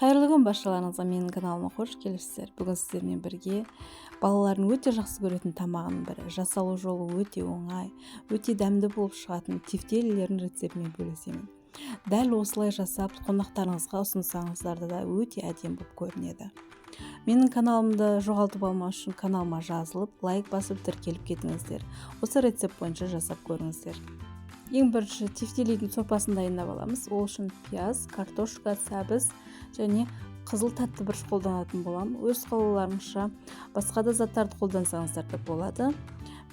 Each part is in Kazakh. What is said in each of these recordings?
Қайырлы күн баршаларыңызға, менің каналыма қош келіпсіздер. Бүгін сіздермен бірге балалардың өте жақсы көретін тамағының бірі, жасалу жолы өте оңай, өте дәмді болып шығатын тефтелілердің рецептімен бөлісемін. Дәл осылай жасап қонақтарыңызға ұсынсаңыздар да өте әдемі болып көрінеді. Менің каналымды жоғалтып алмау үшін каналыма жазылып, лайк басып, тіркеліп кетіңіздер. Осы рецепт бойынша жасап көріңіздер. Ең бірінші тефтелидің сорпасын дайындап аламыз. Ол үшін пияз, картошка, сәбіз және қызыл тәтті бұрыш қолданатын боламын. Өз қалауларыңызша басқа да заттарды қолдансаңыздар да болады.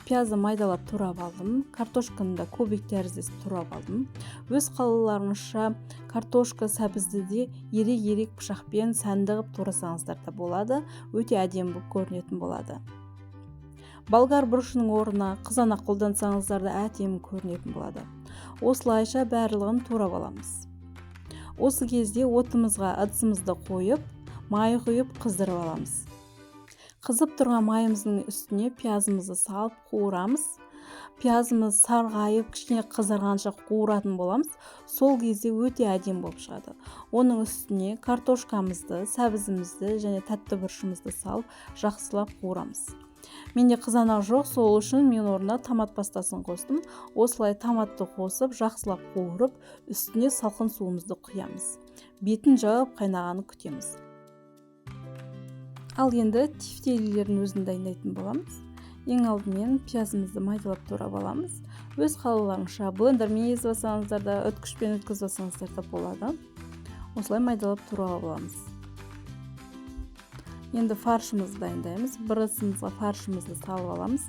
Пиязды майдалап турап алдым, картошканы да кубик тәріздес турап алдым. Өз қалауларыңызша картошка, сәбізді де ерек-ерек пышақпен сәнді қылып турасаңыздар да болады, өте әдемі болып көрінетін болады. Болгар бұрышының орнына қызанақ қолдансаңыздар да әдемі көрінетін болады. Осылайша барлығын турап аламыз. Осы кезде отымызға ыдысымызды қойып, май құйып қыздырып аламыз. Қызып тұрған майымыздың үстіне пиязымызды салып қуырамыз. Пиязымыз сарғайып, кішкене қызарғанша қуыратын боламыз. Сол кезде өте әдемі болып шығады. Оның үстіне картошкамызды, сәбізімізді және тәтті бұрышымызды салып, жақсылап қуырамыз. Менде қызанақ жоқ, сол үшін мен орнына томат пастасын қостым. Осылай томатты қосып, жақсылап қуырып, үстіне салқын суымызды құямыз. Бетін жауып қайнағанын күтеміз. Ал енді тефтелілердің өзін дайындайтын боламыз. Ең алдымен пиязымызды майдалап турап аламыз. Өз қалауларыңызша блендермен езіп алсаңыздар да, өткішпен өткізіп алсаңыздар да болады. Осылай майдалап турап аламыз. Енді фаршымызды дайындаймыз. Бір ыдысымызға фаршымызды салып аламыз.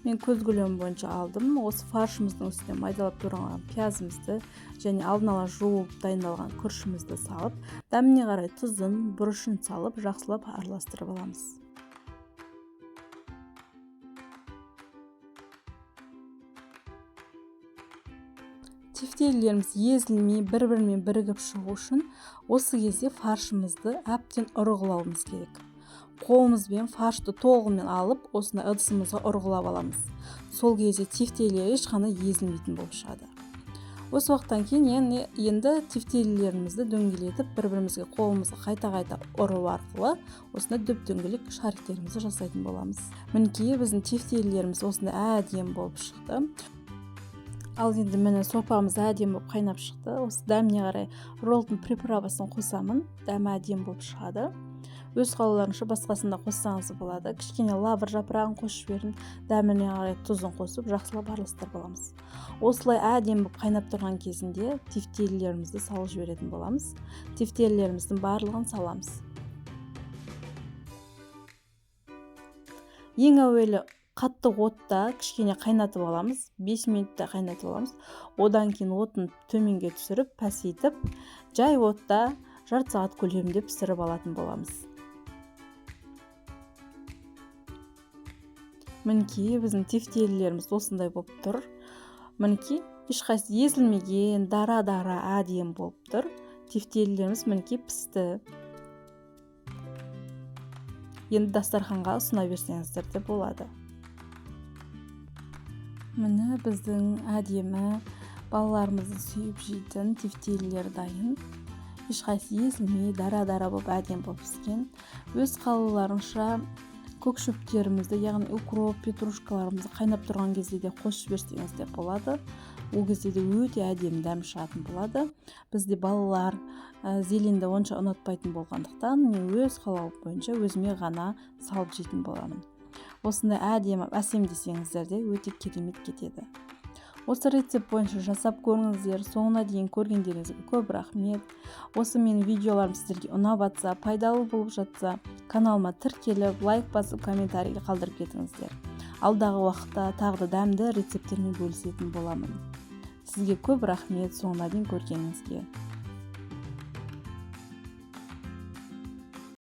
Мен көз көлемі бойынша алдым. Осы фаршымыздың үстіне майдалап туралған пиязымызды және алдын ала жуып дайындалған күрішімізді салып, дәміне қарай тұзын, бұрышын салып, жақсылап араластырып аламыз. Тефтелілеріміз езілмей бір-бірімен бірігіп шығу үшін осы кезде фаршымызды әбден ұрғылауымыз керек. Қолымызбен фаршты толығымен алып, осындай ыдысымызға ұрғылап аламыз. Сол кезде тефтелер ешқандай езілмейтін болып шығады. Осы уақыттан кейін енді тефтелілерімізді дөңгелетіп, бір-бірімізге қолымызға қайта-қайта ұру арқылы осындай дөп-дөңгелек шариктерімізді жасайтын боламыз. Мінекей біздің тефтелілеріміз осындай әдемі болып шықты. Ал енді міне сорпамыз әдемі болып қайнап шықты. Осы дәміне қарай роллтың приправасын қосамын. Дәмі әдемі болып шығады. Өз қалауларыңызша басқасын да қоссаңыз болады. Кішкене лавр жапырағын қосып жібердім. Дәміне қарай тұзын қосып, жақсылап араластырып аламыз. Осылай әдемі болып қайнап тұрған кезінде тефтелілерімізді салып жіберетін боламыз. Тефтелілеріміздің барлығын саламыз. Ең әуелі қатты отта кішкене қайнатып аламыз. 5 минутта қайнатып аламыз. Одан кейін отын төменге түсіріп, пәсейтіп, жай отта жарты сағат көлемінде пісіріп алатын боламыз. Мінекей біздің тефтелілеріміз осындай болып тұр. Мінекей ешқайсысы езілмеген, дара-дара әдемі болып тұр. Тефтелілеріміз мінекей пісті. Енді дастарханға ұсына берсеңіздер де болады. Міне біздің әдемі балаларымыздың сүйіп жейтін тефтелілер дайын. Ешқайсысы езілмей, дара-дара болып әдемі болып піскен. Өз қалауларыңызша көк шөптерімізді, яғни укроп, петрушкаларымызды қайнап тұрған кезде де қосып жіберсеңіздер болады. Ол кезде де өте әдемі дәм шығатын болады. Бізде балалар зеленді онша ұнатпайтын болғандықтан мен өз қалауым бойынша өзіме ғана салып жейтін боламын. Осындай әдемі әсем десеңіздер де өте керемет кетеді. Осы рецепт бойынша жасап көріңіздер. Соңына дейін көргендеріңізге көп рахмет. Осы менің видеоларым сіздерге ұнап жатса, пайдалы болып жатса, каналыма тіркеліп, лайк басып, комментарий қалдырып кетіңіздер. Алдағы уақытта тағы да дәмді рецепттермен бөлісетін боламын. Сізге көп рахмет соңына дейін көргеніңізге.